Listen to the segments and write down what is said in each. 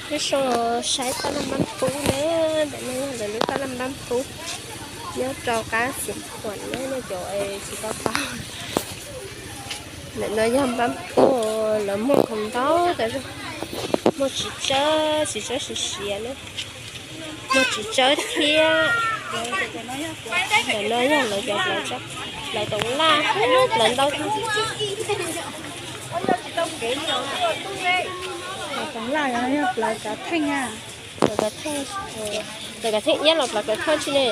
Peb soj saib tab laj npab pub na, ntawm no yog lawv lub tab laj npab pub nyob rau qab Xeev Khuam na, nej cov tsis tau paub. Ntawm no yog npab pub, lawv muag khoom ntau tas zog, muag txiv tsawb, txiv tsawb siav siav na, muag txiv tsawb thiab. Ntawm no yog lawv cov plawv, plawv toov laj, plawv ntau. Plawv toov laj no yog plawv kav theej a. Plawv kav theej, plawv kav theej iab los plawv kav theej tsi ne?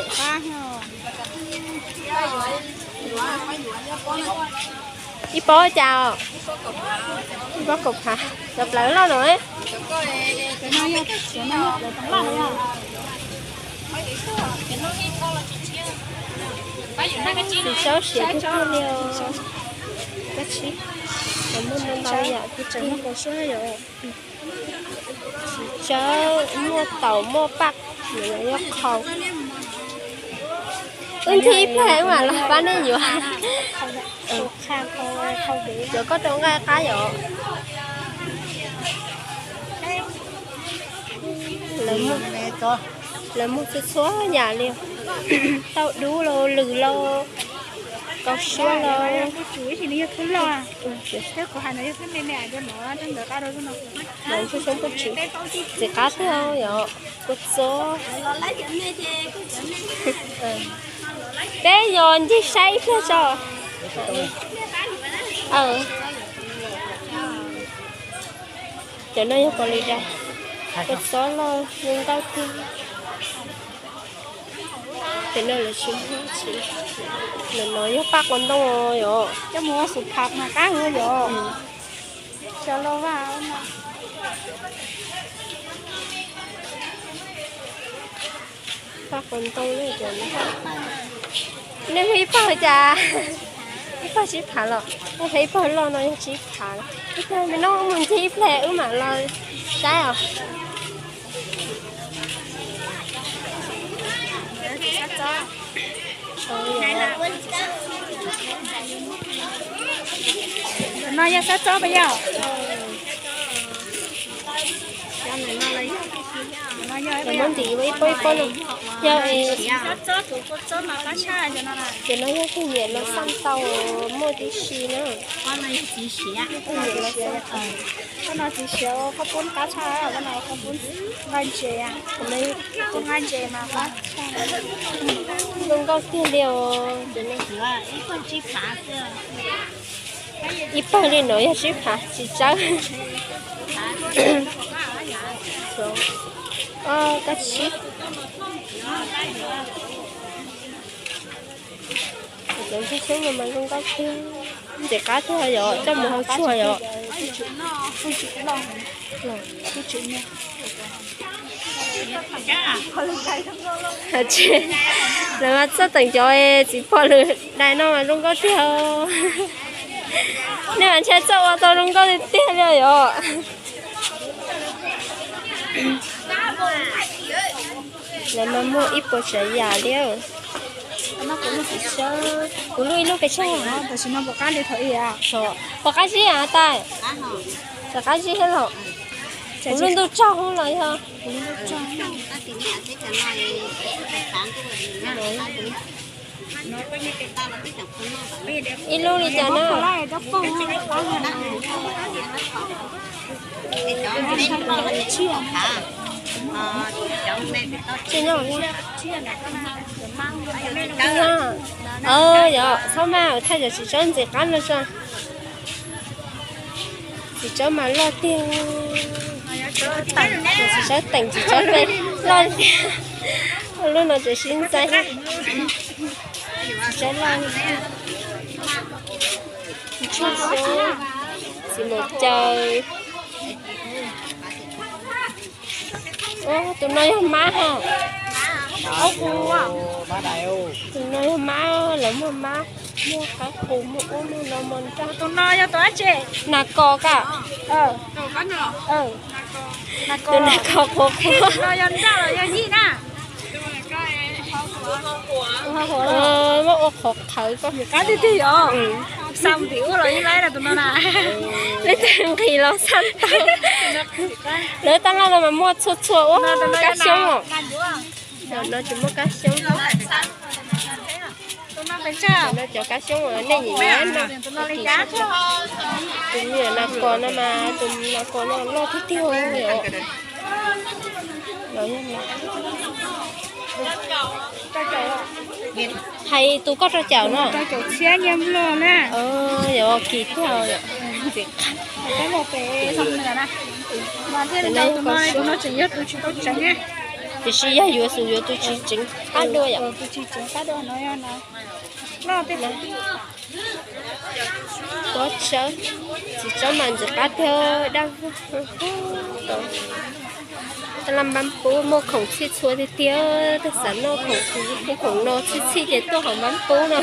Ib pob cas os? Ib pob kaum phav. Cov plawv loj no. Txiv tsawb siav tiag tiag li os. Kab tsib, muaj ntau ntau yam tiag tiag. Txiv tsawb, muaj taum muaj paj, nws yog qhau. Wb nthib ib pliag wb mam los pab nej yuav. Yuav koj rau nqaij qab yom. Lawv muag txhua txhua yam li, tauj dub los, lws los, kaus suab los. Ntxim qab thiab yom, kua txob. Peb yog ncig saib ib pliag tso. Cov no yog pom li dais, kua txob loj zoo nkauj tiag. Cov no lawv tsis muag tsis, ntawm no yog paj quav ntoo yom. Coj mus ua xus pham mas qab heev yom. Cov loj vaj no. Paj quav ntoo. Nej muag ib pawg cas? Ib pawg tsib phav los? Nej muag ib pawg loj no yog tsib phav. Ib pawg me no mus ncig ib pliag wb mam los saib os. No yog sab txob puas yog? Muab ntim ua ib pob ib pob no. Yog, cov no yog tus nyiam los xaj tau, muaj tib si na. Tus nyiam los xaj. Koj no txiv siav, koj pub qab tshaj, koj no koj pub nqaij ntses, pub nqaij ntses mas qab tshaj. Zoo nkauj tiag li os. Ib pawg li no yog tsib phav tsis tsawb. Kab tsib. Cov ntsuag xyoob no mas zoo nkauj tiag, ntxim qab tiag yom, coj mus hau tsuag yom. Lawv mas txawj teem cov txiv pog lwm daim no mas zoo nkauj tiag. Nej mas ntshe txawj ua tau zoo nkauj tiag tiag li yom. Lawv mas muag ib puas tsav yam li. Kuv lub ib lub pes tsawg? Puas qab zib tas? Puas qab zib thiab los? Kuv lub ntuj tsaug los yog. Ib lub li cas na? Yog, txhob mas thaij cov txiv tsawb ntxim qab no tso. Txiv tsawb mas loj tiag. Txiv tsawb teem txiv tsawb peb loj tiag. Lub no tseem sib ntxaij. Txiv tsawb loj, txiv maum caw. Tus no yog mab hos. Tus no yog mab, lawv muag mab, muag qaib qus, muag ub muag no, muag nraj. Tus no yog tus dab tsi? Nas kos ka. Tus nas kos qhuav qhuav. Muab ua qhov qhawv koj. Qab tiag tiag yom. Xab nqhis ua los yeej laib na tus no na. Leej twg nqhis los xab tau. Lawv tab laj no mas muaj txhua txhua ua kab xyoob os. No tsis muaj kab xyoob. No cov kab xyoob uas nej nyiam nyiam no. Tus me nyuam nas kos no mas tus nas kos no loj tiag tiag os. Hais tus koj rau caum no. Yog kis tiag. Tiam sis yog yuav xus yuav tus tsis tseev qab dua yom. Pob tsawb, txiv tsawb mas ntxim qab tiag dab. Tab laj npab pub muaj khoom txhij txhua tiag tiag, tej xav noj khoom, khoom no txhij txhij ces tuaj hauv npab pub no.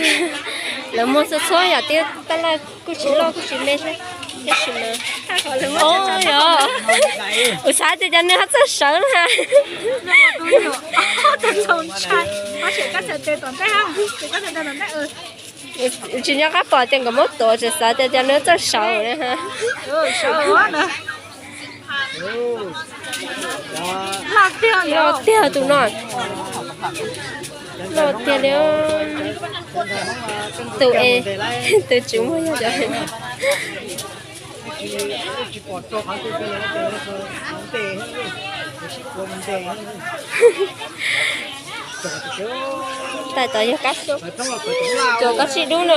Lawv muag txhua txhua yam thiab tab laj kuj tsis loj kuj tsis me thiab. Tab sis mas, o, yog, kuv xav tias cov nws ho txawj sawv na. Tsis nco qab pom tias nkawd muab tuav, tseem xav tias cov nws txawj sawv na. Loj tiag tus no. Loj tiag li. Tus es, tus tsis muaj yog cov. Tais tod yog kab xyoob. Cov kab tsib dub no,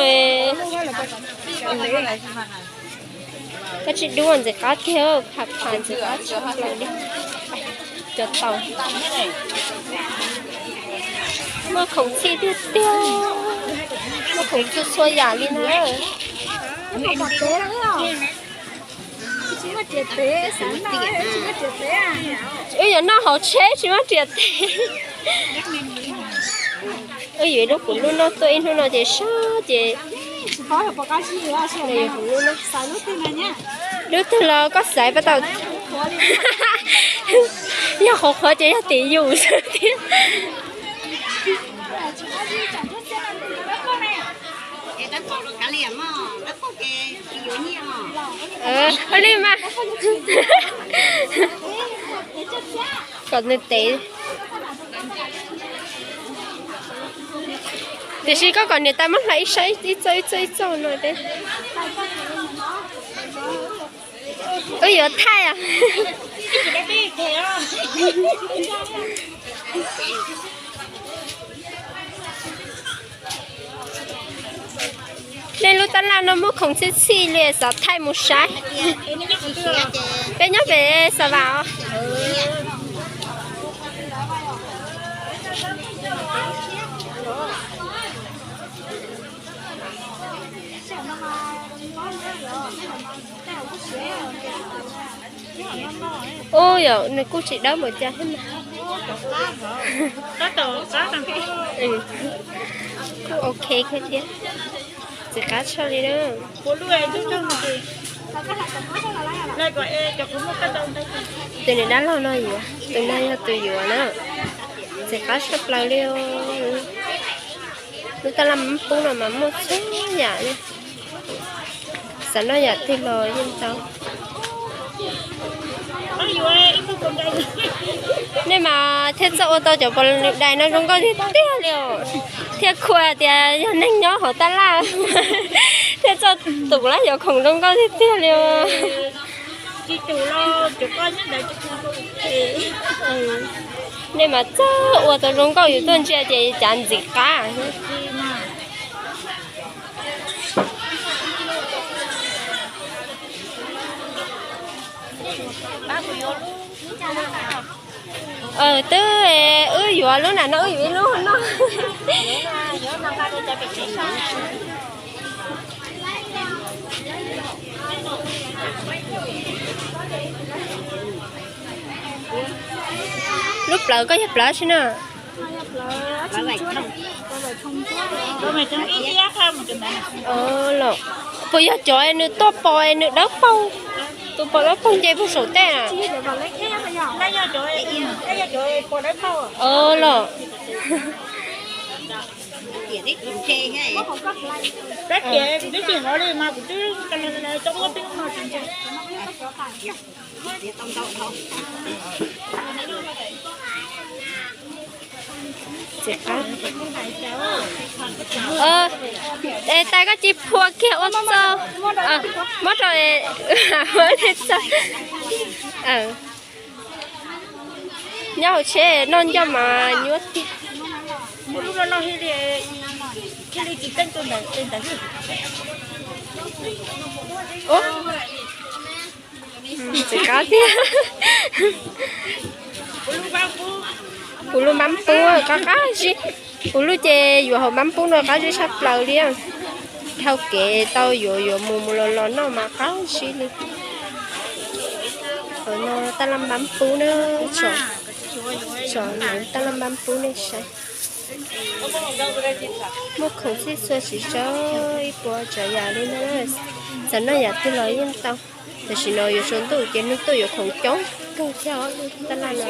kab tsib dub ntxim qab tiag, pham pham ntxim qab tshaj plaws li. Cov taus muaj khoom txhij tiag tiag, muaj khoom txhua txhua yam li na. Wb yuav noj hauv tsheb tsis muaj riam teb. Wb yuav ib lub kuv lub noj tuaj ib hnub no ces sab ces. Lub twg los koj xaiv pas tau. Yog qhuav qhuav ces yog tim yus xwb thiab. Ua li mas. Kom nws tev. Tiam sis koj kom niam tais muab hlais ib sab ib txoj ib txoj ib txoj no. Wb yuav thaij os. Nej lub tab laj no muaj khoom txhij txhij li, xav thaij mus saib. Peb nyob pem Xa Vam os. Ub, yog nws kuj tsis dawb npaum cas thiab mas. Kuj ok kawg thiab. Ntxim qab tshaj li na. Tus niam dab laug no yuav, tus no yog tus yuav na. Ntxim qab tshaj plaws li. Lub tab laj pub no mas muaj txhua yam li. Xav noj yam twg los yeej tau. Nej mas thiaj txawj ua tau cov pos dais no zoo nkauj tiag tiag li os. Thiaj khuas tias yog neeg nyob hauv tab laj thiaj txawj tus lab cov khoom zoo nkauj tiag tiag li os. Nej mas txawj ua tau zoo nkauj, yus tuaj ntsia ces cas ntxim qab. Twb wb yuav lub nram no, wb yuav ib lub no. Lub plawv koj yog plawv tsi na? Los puas yog cov nws tuaj pos nws dawb paug, tus pos dawb paug nce puag saum tej na? Los Tab sis kuv twb tsis hov li mas kuv twb tau ua peb no tsis ntse. Es tais koj cia phua kiag ua txuj, muab rau, muab li txuj. Nyob hauv tsheb noj ncauj mas nyuaj tiag. Txiv qab tiag. Kuv lub npab pub qab qab zib, kuv lub ces yuav hauv npab pub no qab zib tshaj plaws li. Dhau kev tau yuav yuav mus mus los los noj mas qab zib li. Qhov no taj laj npab pub na, tsom, tsom nws taj laj npab pub nej saib. Muaj khoom txhij txhua tsis tso ib puas tsav yam li no. Txawm noj yam twg los yeej tau. Tam sim no yuav tsaus ntuj ces neeg tuaj yuav khoom coob kawg thiab, lub taj laj no.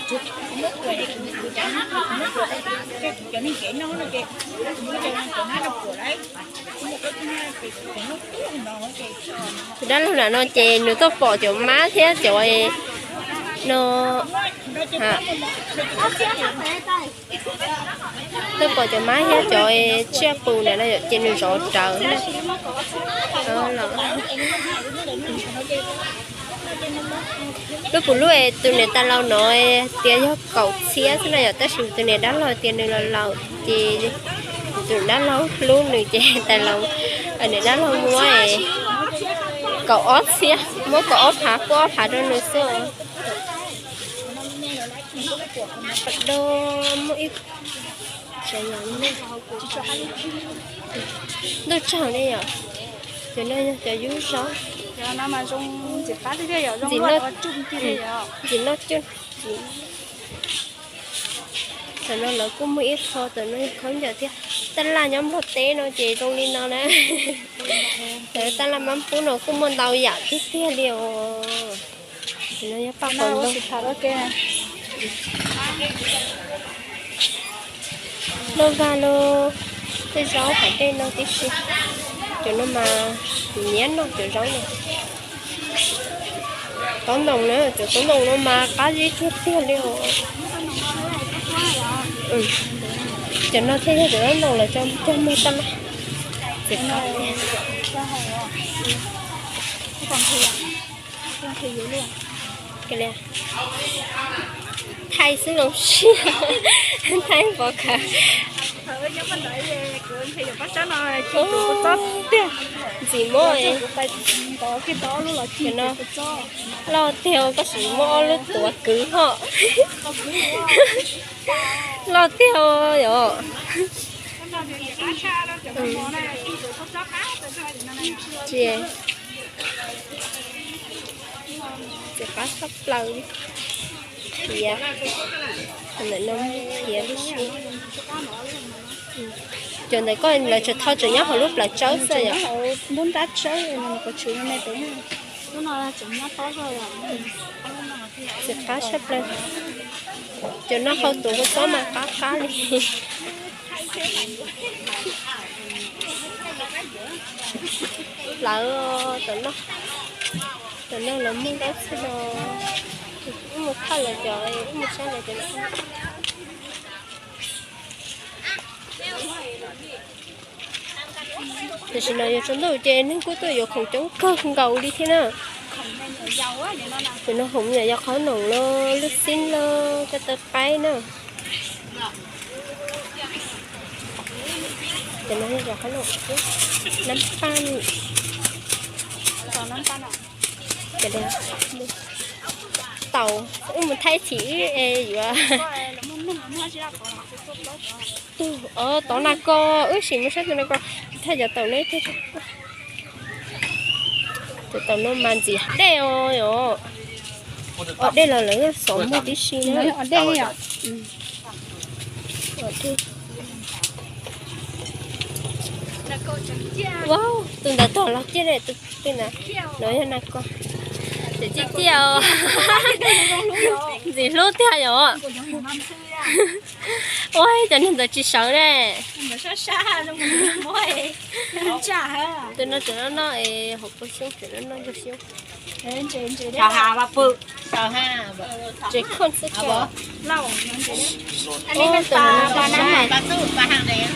Tus dab laug nram no ces nws tuaj pom cov mab thiab cov no, tuaj pom cov mab thiab cov tsiaj qus nram no ces nws zov rawv. Lub pum lub es tus niam tais laus no tias yog kaum txhiab xwb no yom, tab sis tus niam dab laug tias nws laus laus ces tus dab laug hlub nws ces tais laus, niam dab laug muab kaum ob txhiab, muab kaum ob phav, pub ob phav rau nws xwb. Do muaj ib ntuj tsaug ne yom, cov no yog cov yub zaub. Ntxim noj cuj. Tam no lawv kuj muaj ib qho tam no yog khaub ncaws thiab. Taj laj nyob Nplog teb no ces zoo li no na. Lawv taj laj npab pub no kuj muaj ntau yam tiag tiag li os. Tam no yog paj pos ntoo. Loj vag los tej zaub hauv dej no tib si. Cov no mas kuv nyiam noj cov zaub no. Tob ntoo na, cov tob ntoo no mas qab zib tiag tiag li os. Cov no thiaj yog cov tob ntoo lawv cog muag taj laj. Txiv qab tiag. Thaij xwb zoo siab, thaij pov khawv. Ntxim mob. Loj tiag, koj sim muab ob lub tuav kwv hos. Loj tiag yom. Txiv qab tshaj plaws li. Khiav, ntawm no khiav tib si. Cov ntawm koj lawv tseem tho tseem nyob hauv lub plawv tsawb xwb yom. Txiv qab tshaj plaws. Cov no hau tuav kua txob mas qab qab li. Plawv, tam no, tam no lawv muaj ntau txhij no. Wb mus thawj lawv cov, wb mus saib lawv cov. Tam sim no yuav tsaus ntuj ces neeg kuj tuaj yuav khoom coob kawg nkaus li thiab na. Cov no khoom yog qhob noom los lub xib los koj taw qaib na. Cov no yog qhob noom, nab paj, taum, wb mus thaij chim wb es yuav. Tug, o, tod na ko, wb sim mus saib tug na ko, thaij cov taum no. Cov taum no mas ntxim dej os. Os, dej los lawv xov muag tib si na. Wow, tus ntawd tog los ciaj li, tus twg ntawd? No yog nas kos. Tseem ciaj ciaj os. Ntxim hlub tiag yom. Ua cov niag ntawd tsis sawv ne. Tus no tseem noj noj es hauv paus xyoob tseem noj noj ntsuag xyoob. Tseem khooj xwb. Tus no ntses loj. Loj tiag hov cov no yom.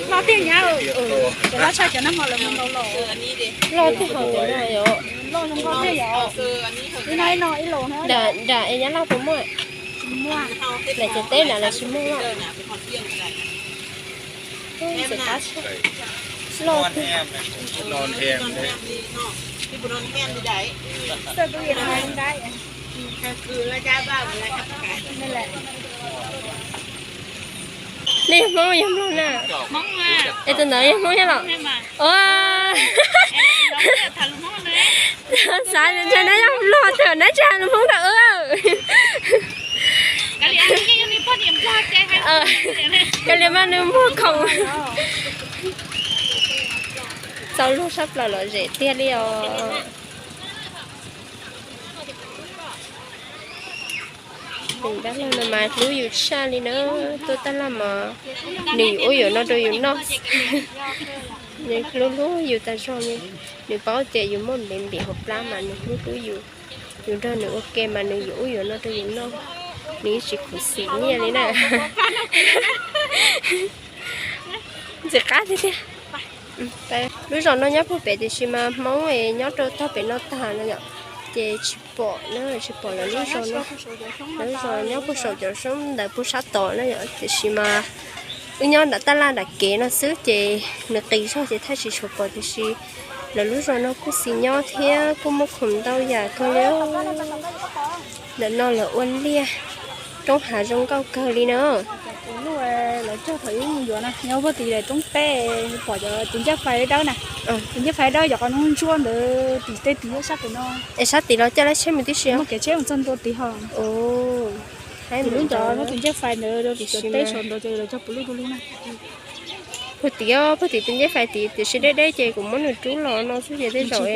Nram es Nyab Laj puas muaj? Nram tsev teb nram los tsis muaj. Loj tiag. Nej yog Hmoob yog Nplog na? Es tus ntawd yog Hmoob yog los? Ua, xav tias ntshe neb yog Nplog thaum neb tsis hais lus Hmoob rau wb. Koj li mas nws muag khoom. Txaus luag sab plaws lom zem tiag li os. Tus dab laug no mas hlub yus tshaj li na, tuaj tab laj mas nws yuav ub yuav no rau yus noj. Nws hlub hlub yus tas zog li, nws paub tias yus muaj npev npim hauv plab mas nws hlub hlub yus. Yus nrog nws ua ke mas nws yuav ub yuav no rau yus noj, nws yeej tsis khuv xim nyiaj li na. Ntxim qab tiag tiag. Lub zos no nyob puag pem tiam sis mas Hmoob es nyob rau tog pem no tag no yom, ces tsis pom na, tsis pom lawv lub zos no. Lawv lub zos nyob puag saum cov roob ntawd puag sab tod na yom, tiam sis mas wb nyob nram tab laj nram kev no xwb ces nws qis zog ces thiaj tsis tshua pom tiam sis lawv lub zos no kuj xis nyob thiab kuj muaj khoom ntau yam kawg li. Ntawm no lawv ua liaj, roob hav zoo nkauj kawg li na. Lawv cog thaum ub mus yuav na, nyob puag tim roob teb, pom cov tus ncaj fais dawb na. Tus ncaj fais dawb yog qhov ntsuab ntawd tim tej tim sab tim no. Es sab tim los coj lawv tsheb mus tib si. Muaj kev tsheb mus txog ntua tim ho. Lub ncov muab tus ncaj fais ntawd rau tim cov teb saum ntawd ces lawv cog puv lub du lug na. Puag tim, puag tim tus ncaj fais tid tiam sis deb deb ces kuv muab nws rub los no xwb ces tej zaum es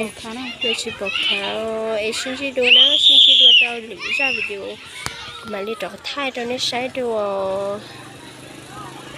nws tsis pom khav. Es sib ntsib dua na, sib ntsib dua rau lwm zaj video kuv mam li rov thaij rau nej saib dua.